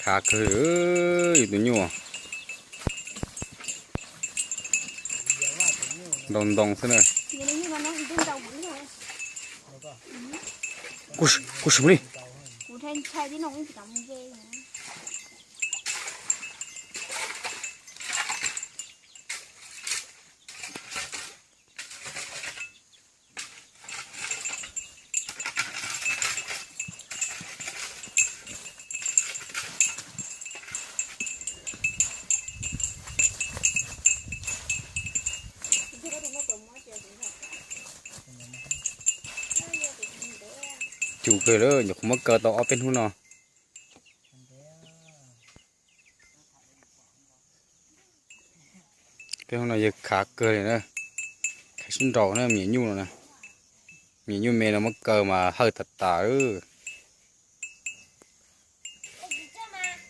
Khav kawg li yus tus nyuj. Ntau ntoo xwb na. Kuj sim li. Cus kawg lawm, nyuam qhuav muab kaw tau ob peb hnub no. Peb hnub no yawg khav kawg li na, khav sib nraus na, me nyuam nyuj no na. Me nyuam nyuj me no muab kaw mas hawj tas tas.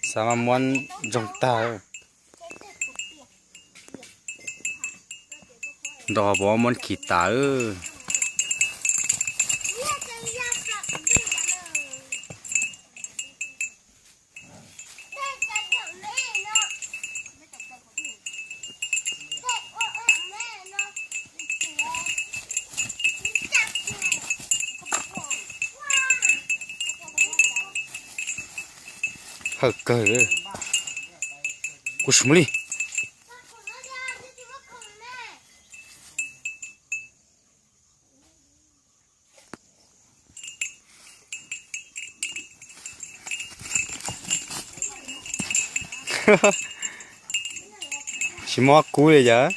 Xav mas muab ntsoog tag. Nrog pov muab khi tas. Hawj kawg li. Kuj sim li. Tsis mob kub li yog.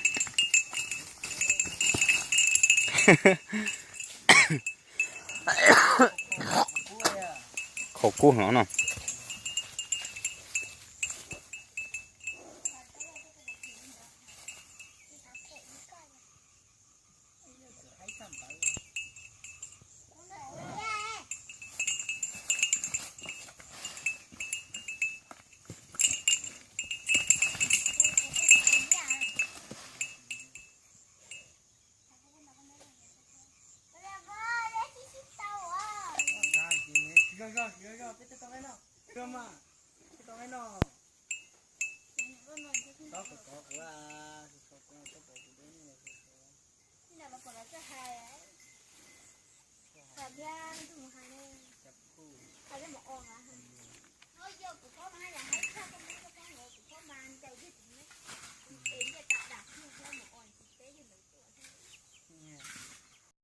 Kho kub no no.